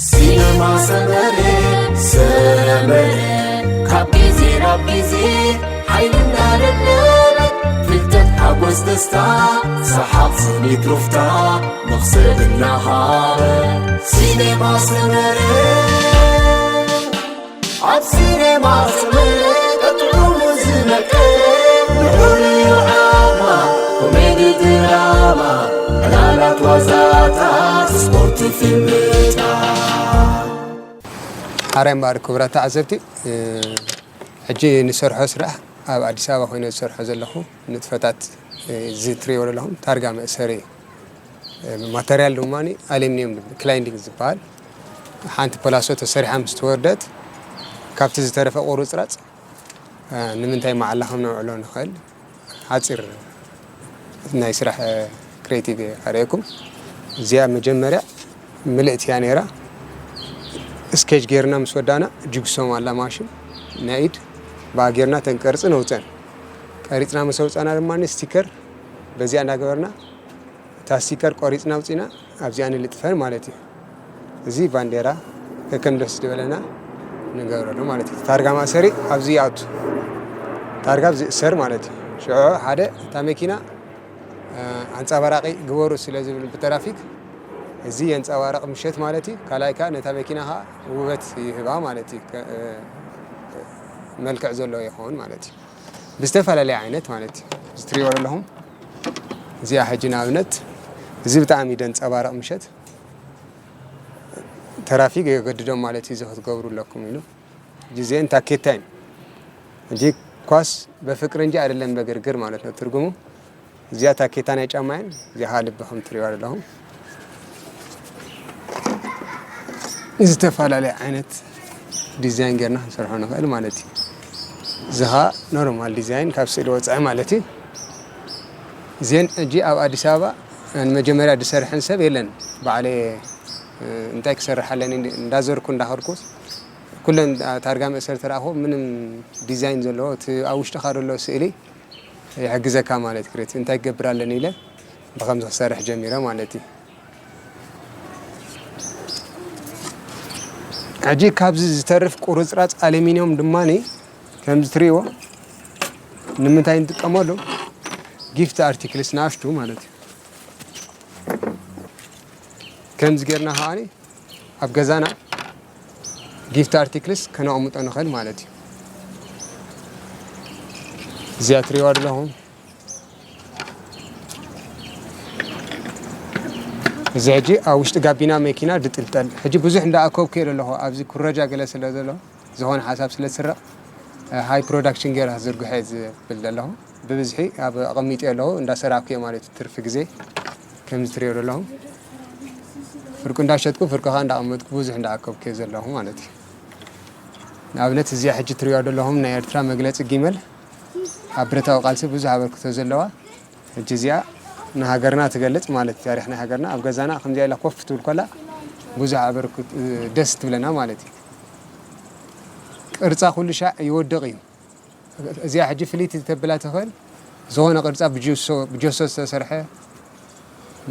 ሲነማ ሰመረ፣ ሰመረ፣ ካብ ግዜ ናብ ግዜ ሓይሊ እናደለበት፣ ፍልጠት፣ ሓጎስ፣ ደስታ፣ ሰሓቕ፣ ስኒት፣ ሩፍታ፣ መኽሰብ እናሃበ። ሲነማ ሰመረ፣ ኣብ ሲነማ ሰመረ፣ ጥዑሙ ዝመቀ፣ ንዑ ንዩ ዓማ፣ ኮሜዲ፣ ድራማ፣ ዕላላት፣ ዋዛታት፣ ስፖርት፣ ፊልምታት። ሓራይ እምበኣር ክቡራት ተዓዘብቲ፣ እ፣ ሕጂ ንሰርሖ ስራሕ ኣብ ኣዲስ ኣበባ ኮይነ ዝሰርሖ ዘለኹ ንጥፈታት፣ እ፣ እዚ ትሪእዎ ዘለኹም ታርጋ መእሰሪ እዩ። እ፣ ማተርያል ድማ ኣሉሚንየም ክላይንዲንግ ዝበሃል። ሓንቲ ፖላሶ ተሰሪሓ ምስ ተወርደት ካብቲ ዝተረፈ ቁርፅራፅ፣ እ፣ ንምንታይ መዓላ ከም ነውዕሎ ንኽእል ሓፂር ናይ ስራሕ ክሬቲቭ ኣርእየኩም። እዚኣ መጀመርያ ምልእቲ እያ ነይራ። ስኬች ጌርና ምስ ወዳና ጅግሶም ኣላ ማሽን ናይ ኢድ ብኣ ጌርና ተን ቅርፂ ነውፀን። ቀሪፅና ምስ ኣውፃና ድማ ስቲከር በዚኣ እንዳገበርና እታ ስቲከር ቆሪፅና ኣውፂና ኣብዚኣ ንልጥፈን ማለት እዩ። እዚ ባንዴራ ከከም ደስ ዝበለና ንገብረሉ ማለት እዩ። ታርጋ ማእሰሪ ኣብዚ ይኣቱ፣ ታርጋ ኣብዚ ይእሰር ማለት እዩ። ሽዑ ሓደ እታ መኪና፣ እ፣ ኣንጸባራቂ ግበሩ ስለ ዝብል ብትራፊክ፣ እዚ የንጸባርቕ ምሸት ማለት እዩ። ካልኣይ ከኣ ነታ መኪና ከኣ ውበት ይህባ ማለት እዩ። ከ-፣ እ፣ መልክዕ ዘለዎ ይኸውን ማለት እዩ። ብዝተፈላለየ ዓይነት ማለት እዩ። እዚ ትሪእዎ ዘለኹም እዚኣ ሕጂ ንኣብነት እዚ ብጣዕሚ ደንጸባርቕ ምሸት። ተራፊግ የገድዶም ማለት እዩ፣ እዚ ክትገብሩ ኣለኩም ኢሉ። ጅዜን ታኬታይን። እንጂ ኳስ በፍቅር እንጂ አይደለም በግርግር ማለት ነው ትርጉሙ። እዚኣ ታኬታ ናይ ጫማይን እዚኣ ልቢ ከም ትሪእዋ ዘለኹም። ዝተፈላለየ ዓይነት ዲዛይን ጌርና ክንሰርሖ ንኽእል ማለት እዩ። እዚ ኸኣ ኖርማል ዲዛይን ካብ ስእሊ ወፃኢ ማለት እዩ። እዚአን ሕጂ ኣብ ኣዲስ ኣበባ ንመጀመርያ ዝሰርሐን ሰብ የለን። ባዕለየ፣ እ፣ እንታይ ክሰርሕ ኣለኒ እንዳዘርኩ እንዳኸድኩ ኩለን ታርጋ መእሰርቲ ረኣኹ። ምንም ዲዛይን ዘለዎ እቲ ኣብ ውሽጥኻ ዘሎ ስእሊ ይሕግዘካ ማለት ክሬት እንታይ ክገብር ኣለኒ ኢለ ብኸምዚ ክሰርሕ ጀሚረ ማለት እዩ። ሕጂ ካብዚ ዝተርፍ ቁርፅራፅ ኣሉሚንዮም ድማ ከምዚ ትሪእዎ ንምንታይ ንጥቀመሉ? ጊፍት ኣርቲክልስ ንኣሽቱ ማለት እዩ። ከምዚ ጌርና ከዓኒ ኣብ ገዛና ጊፍት ኣርቲክልስ ከነቕምጦ ንኽእል ማለት እዩ። እዚኣ ትሪእዋ ዘለኹም እዚ ሕጂ ኣብ ውሽጢ ጋቢና መኪና ድጥልጠል። ሕጂ ብዙሕ እንዳኣከብኩ እየ ዘለኹ ኣብዚ ኩረጃ ገለ ስለ ዘሎ ዝኾነ ሓሳብ ስለ ዝስረቕ ሃይ ፕሮዳክሽን ገይረ ዝርግሐ ዝብል ዘለኹ። ብብዝሒ ኣብ ኣቐሚጡ ኣለኹ እንዳሰራሕኩ እየ ማለት እዩ። ትርፊ ግዜ ከምዚ ትሪኦ ዘለኹም ፍርቂ እንዳሸጥኩ ፍርቂ ከዓ እንዳቐመጥኩ ብዙሕ እንዳኣከብኩ እየ ዘለኹ ማለት እዩ። ንኣብነት እዚኣ ሕጂ ትሪኦ ዘለኹም ናይ ኤርትራ መግለፂ ጊመል ኣብ ብረታዊ ቃልሲ ብዙሕ ኣበርክቶ ዘለዋ ሕጂ እዚኣ ንሃገርና ትገልጽ ማለት እዩ። ታሪኽ ናይ ሃገርና ኣብ ገዛና ከምዚኣ ኢላ ኮፍ ትብል ኮላ ብዙሕ ኣበርክት-፣ ደስ ትብለና ማለት እዩ። ቅርጻ ኩሉ ሻዕ ይወድቕ እዩ። እዚኣ ሕጂ ፍልይቲ ተብላ ትኽእል ዝኾነ ቅርጻ ብጆሶ፣ ብጆሶ ዝተሰርሐ፣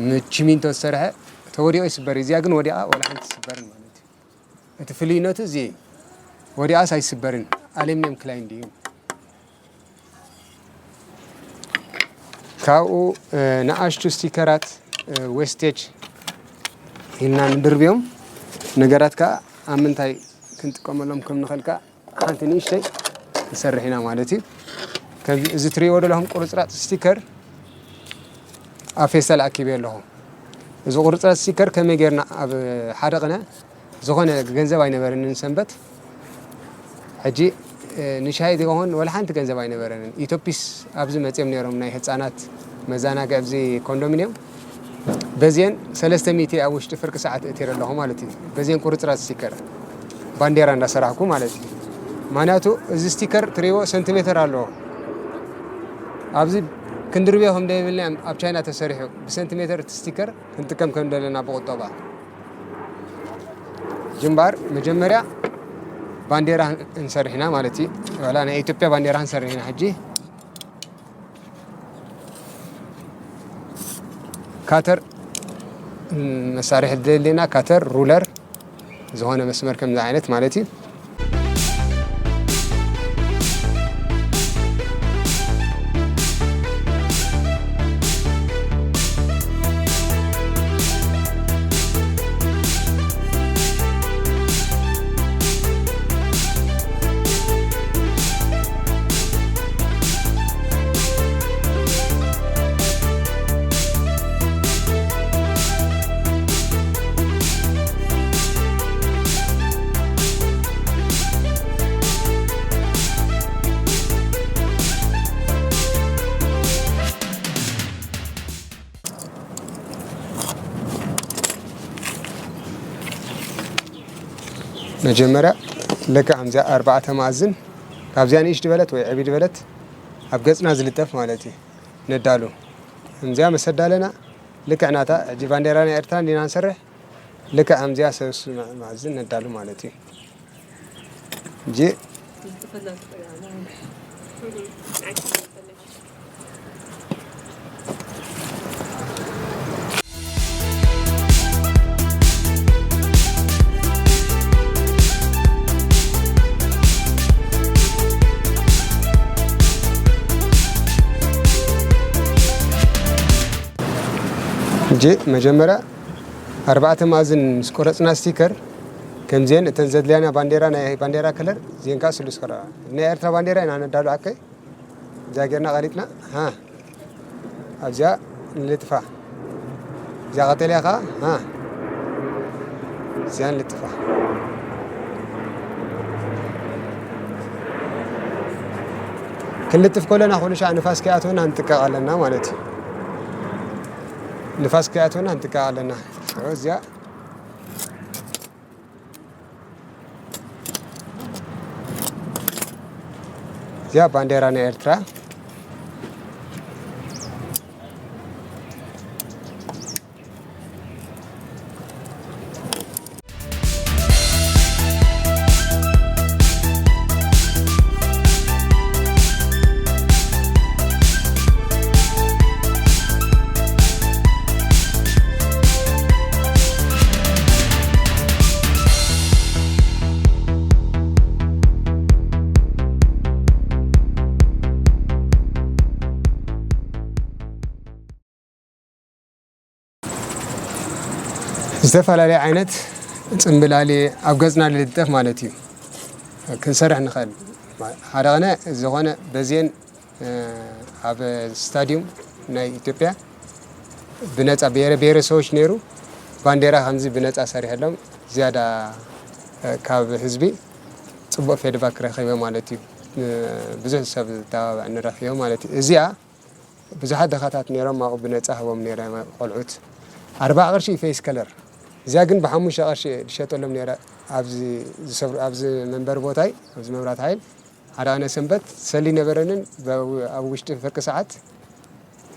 ም-፣ ቺሚንቶ ዝተሰርሐ ተወዲቑ ይስበር እዩ። እዚኣ ግን ወዲቓ ወላ ሓንቲ ትስበርን ማለት እዩ። እቲ ፍልይነቱ እዚ እዩ። ወዲቓስ ኣይስበርን። ኣሉሚንየም ክላይንድ እዩ። ካብኡ፣ እ፣ ንኣሽቱ ስቲከራት፣ እ፣ ዌስቴጅ ኢልና ንድርብዮም። ነገራት ከኣ ኣብ ምንታይ ክንጥቀመሎም ከም ንኽእል ከኣ ሓንቲ ንእሽተይ ንሰርሕ ኢና ማለት እዩ። ከም እዚ ትሪእዎ ዘለኹም ቁርጽራጽ ስቲከር ኣብ ፌስታል ኣኪበዮ ኣለኹ። እዚ ቁርጽራጽ ስቲከር ከመይ ጌርና ኣብ ሓደ ቅነ ዝኾነ ገንዘብ ኣይነበረንን ሰንበት። ሕጂ፣ እ፣ ንሻሂ ዝኸውን ወላ ሓንቲ ገንዘብ ኣይነበረንን። ኢትዮፒስ ኣብዚ መጺኦም ነይሮም፣ ናይ ህጻናት መዘናግዒ ኣብዚ ኮንዶሚንየም። በዚአን ሰለስተ ሚእቲ ኣብ ውሽጢ ፍርቂ ሰዓት እእትየ ኣለኹ ማለት እዩ። በዚአን ቁርጽራጽ ስቲከር ባንዴራ እንዳሰራሕኩ ማለት እዩ። ምኽንያቱ እዚ ስቲከር ትሪእዎ ሰንቲሜተር ኣለዎ። ኣብዚ ክንድርብዮ ከም ደይብልና እዮም ኣብ ቻይና ተሰሪሑ። ብሰንቲሜተር እቲ ስቲከር ክንጥቀም ከም ዘለና ብቁጠባ። ጅምባር መጀመርያ ባንዴራ ክንሰርሕ ኢና ማለት እዩ። ዋላ ናይ ኢትዮጵያ ባንዴራ ክንሰርሕ ኢና ሕጂ። ካተር መሳርሒ ድሌና፣ ካተር፣ ሩለር፣ ዝኾነ መስመር ከምዚ ዓይነት ማለት እዩ። መጀመርያ ልክዕ ከምዚኣ ኣርባዕተ መኣዝን ካብዚኣ ንእሽ ድበለት ወይ ዕብይ ድበለት ኣብ ገጽና ዝልጠፍ ማለት እዩ። ነዳሉ ከምዚኣ መሰዳለና ልክዕ ናታ ሕጂ ባንዴራ ናይ ኤርትራ እንዲና ንሰርሕ። ልክዕ ከምዚኣ ሰለስቱ መኣዝን ነዳሉ ማለት እዩ። ሕጂ ሕጂ መጀመርያ ኣርባዕተ መኣዝን ምስ ቆረጽና ስቲከር ከምዚአን እተን ዘድልያና ባንዴራ ናይ ባንዴራ ከለር እዚአን ከዓ ስሉስ ከለር ናይ ኤርትራ ባንዴራ ኢና ነዳሉ። ኣከይ እዛ ጌርና ቀሊጥና ሃ ኣብዚኣ ንልጥፋ። እዚኣ ቀጠልያ ከዓ ሃ እዚኣ ንልጥፋ። ክንልጥፍ ከለና ኩሉ ሻዕ ንፋስ ከይኣትወና ንጥቀቕ ኣለና ማለት እዩ። ንፋስ ከይኣትወና ንጥቀቕ ኣለና። ሽዑ እዚኣ እዚኣ ባንዴራ ናይ ኤርትራ። ዝተፈላለየ ዓይነት ጽምብላሊ ኣብ ገጽና ልልጠፍ ማለት እዩ። ክንሰርሕ ንኽእል። ሓደ ቐነ ዝኾነ በዜን፣ እ፣ ኣብ ስታዲዩም ናይ ኢትዮጵያ ብነጻ ብሄረ ብሄረሰቦች ነይሩ። ባንዴራ ከምዚ ብነጻ ሰሪሐሎም። ዝያዳ፣ እ፣ ካብ ህዝቢ ጽቡቕ ፌድባክ ረኺበ ማለት እዩ። እ፣ ብዙሕ ሰብ ዝተባባዕ ንረኺበ ማለት እዩ። እዚኣ ብዙሓት ድኻታት ነይሮም፣ ኣብኡ ብነጻ ህቦም ነይረ ቆልዑት። ኣርባዓ ቅርሺ እዩ ፌስ ከለር። እዚኣ ግን ብሓሙሽተ ቅርሺ እየ ዝሸጠሎም ነይረ። ኣብዚ ዝሰብሩ፣ ኣብዚ መንበሪ ቦታይ፣ ኣብዚ መብራት ሓይል ሓደ ኣነ ሰንበት ሰሊ ነበረንን፣ በ-፣ ኣብ ውሽጢ ፍርቂ ሰዓት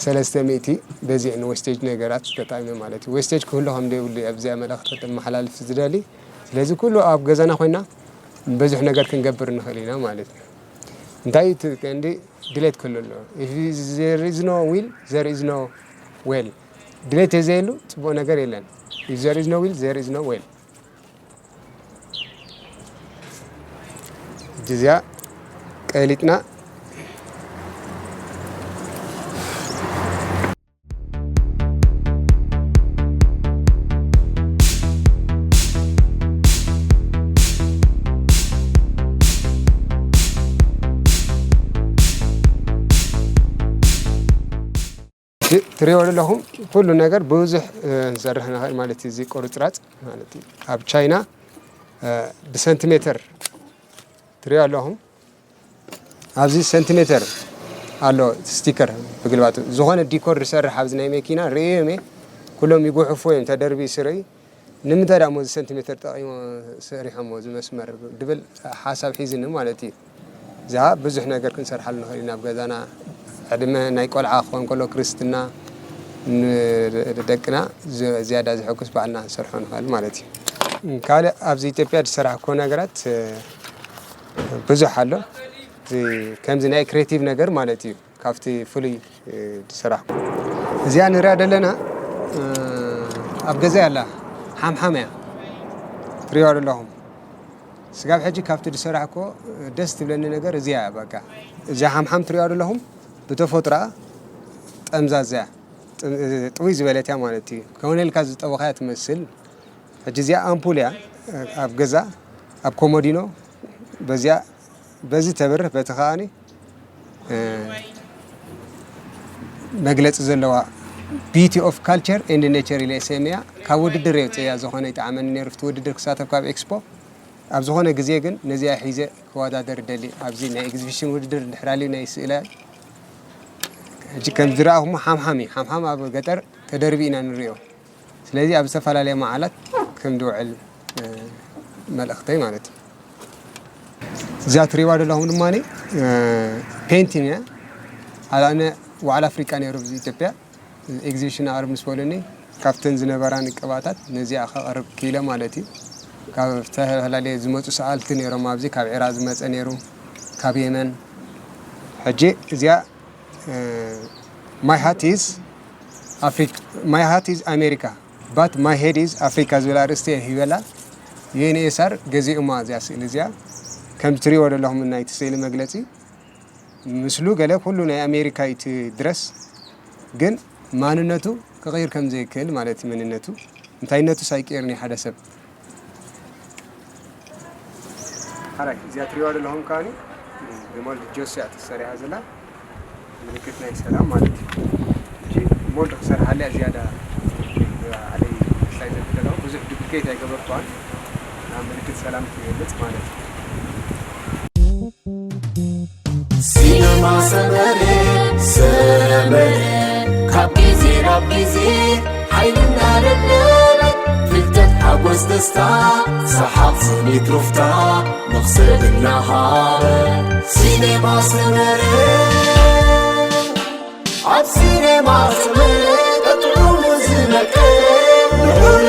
ሰለስተ ሚእቲ በዚዕን ዌስቴጅ ነገራት ተጠቒመ ማለት እዩ። ዌስቴጅ ክህሉ ከም ዘይብሉ እዩ ኣብዚኣ መልእኽቲ ክተመሓላልፍ ዝደሊ። ስለዚ ኩሉ ኣብ ገዛና ኮይና ብዙሕ ነገር ክንገብር ንኽእል ኢና ማለት እዩ። እንታይ እዩ እቲ ቀንዲ? ድሌት ክህሉ ኣለዎ። If there is no will, there is no well። ድሌት ተዘየሉ ጽቡቕ ነገር የለን። If there is no will, there is no well። ሕጂ እዚኣ ቀሊጥና ትሪኦ ዘለኹም ኩሉ ነገር ብዙሕ፣ እ፣ ንሰርሕ ንኽእል ማለት እዩ። እዚ ቁርጽራጽ ማለት እዩ። ኣብ ቻይና፣ እ፣ ብሰንቲሜተር ትሪኦ ኣለኹም። ኣብዚ ሰንቲሜተር ኣሎ ስቲከር ብግልባጡ። ዝኾነ ዲኮር ዝሰርሕ ኣብዚ ናይ መኪና ርእዮም እየ። ኩሎም ይጉሕፉ እዮም ተደርቢ ስርኢ። ንምንታይ ደኣ እዚ ሰንቲሜተር ጠቒሞ ሰሪሖሞ እዚ መስመር ድብል ሓሳብ ሒዝኒ ማለት እዩ። እዛ ብዙሕ ነገር ክንሰርሓሉ ንኽእል ኢና ኣብ ገዛና። ዕድመ ናይ ቆልዓ ክኸውን ከሎ ክርስትና ንደቅና ዝ-፣ ዝያዳ ዘሐጉስ ባዕልና ክንሰርሖ ንኽእል ማለት እዩ። ካልእ ኣብዚ ኢትዮጵያ ዝሰራሕኩዎ ነገራት፣ እ፣ ብዙሕ ኣሎ። እዚ ከምዚ ናይ ክሬቲቭ ነገር ማለት እዩ። ካብቲ ፍሉይ፣ እ፣ ዝሰራሕኩ። እዚኣ ንሪኣ ዘለና፣ እ፣ ኣብ ገዛ ያላ ሓምሓም እያ ትሪዋ ዘለኹም። ስጋብ ሕጂ ካብቲ ዝሰራሕኮ ደስ ትብለኒ ነገር እዚያ እያ። በቃ እዚኣ ሓምሓም ትሪዋ ዘለኹም ብተፈጥሮኣ ጠምዛዛ እያ። ጥም-፣ ጥውይ ዝበለት እያ ማለት እዩ። ከሆነ ኢልካ ዝጠበኻያ ትመስል። ሕጂ እዚኣ ኣምፑል እያ ኣብ ገዛ፣ ኣብ ኮሞዲኖ በዚያ፣ በዚ ተብርህ፣ በቲ ከኣኒ መግለፂ ዘለዋ፣ beauty of culture and nature ኢለ እየ ሰምያ። ካብ ውድድር እየ ውፅእያ፣ ዝኾነ ይጠዓመኒ ነይሩ፣ ኣብቲ ውድድር ክሳተፍ ካብ ኤክስፖ። ኣብ ዝኾነ ግዜ ግን ነዚኣ ሒዘ ክወዳደር ደሊ፣ ኣብዚ ናይ ኤግዚቢሽን ውድድር እንድሕር ኣልዩ ናይ ስእለ። ሕጂ ከም ዝረኣኹሞ ሓምሓም እዩ። ሓምሓም ኣብ ገጠር ተደርቢ ኢና ንሪኦ። ስለዚ ኣብ ዝተፈላለየ መዓላት ከም ዝውዕል፣ እ፣ መልእኽተይ ማለት እዩ። እዚኣ ትሪእዋ ዘለኹም ድማ፣ እ፣ ፔንቲን እያ። ኣነ ዋዕላ ኣፍሪቃ ነይሩ፣ ኣብዚ ኢትዮጵያ ኤግዚቢሽን ኣቕርብ ምስ በሉኒ፣ ካብተን ዝነበራኒ ቅባታት ነዚኣ ከቕርብ ክኢለ ማለት እዩ። ካብ ዝተፈላለየ ዝመፁ ሰኣልቲ ነይሮም፣ ኣብዚ ካብ ዒራቕ ዝመፀ ነይሩ፣ ካብ የመን። ሕጂ እዚኣ፣ እ፣ my hat is Africa, my hat is America, but my head is Africa ዝብል ኣርእስቲ እየ ሂበላ። ዩ ኤን ኤስ ኣር ገዚኡማ እዚኣ ስእሊ እዚኣ። ከም ትሪእዎ ዘለኹም ናይቲ ስእሊ መግለፂ፣ ምስሉ ገለ ኩሉ ናይ ኣሜሪካ እዩ እቲ ድረስ፣ ግን ማንነቱ ክቕይር ከም ዘይክእል ማለት እዩ። መንነቱ፣ እንታይነቱስ ኣይቅየርን እዩ ሓደ ሰብ። ሓራይ እዚኣ ትሪእዋ ዘለኹም ከኣኒ ብሞልድ ጆስ እያ ተሰሪሓ ዘላ፣ ምልክት ናይ ሰላም ማለት እዩ። ሕጂ ሞልድ ክሰርሓለያ ዝያዳ ዓለይ ክሳይ ዘርኢ ዘለኹ ብዙሕ ዱፕሊኬት ኣይገበርኳን፣ ናብ ምልክት ሰላም ትገልጽ ማለት እዩ። ሲነማ ሰመረ፣ ሰመረ፣ ካብ ግዜ ናብ ግዜ ሓይሊ እናደለበ፣ ፍልጠት፣ ሓጎስ፣ ደስታ፣ ሰሓቕ፣ ስኒት፣ ሩፍታ፣ መኽሰብ እናሃበ። ሲነማ ሰመረ፣ ኣብ ሲነማ ሰመረ፣ ጥዑሙ ዝመቀ፣ ልዑል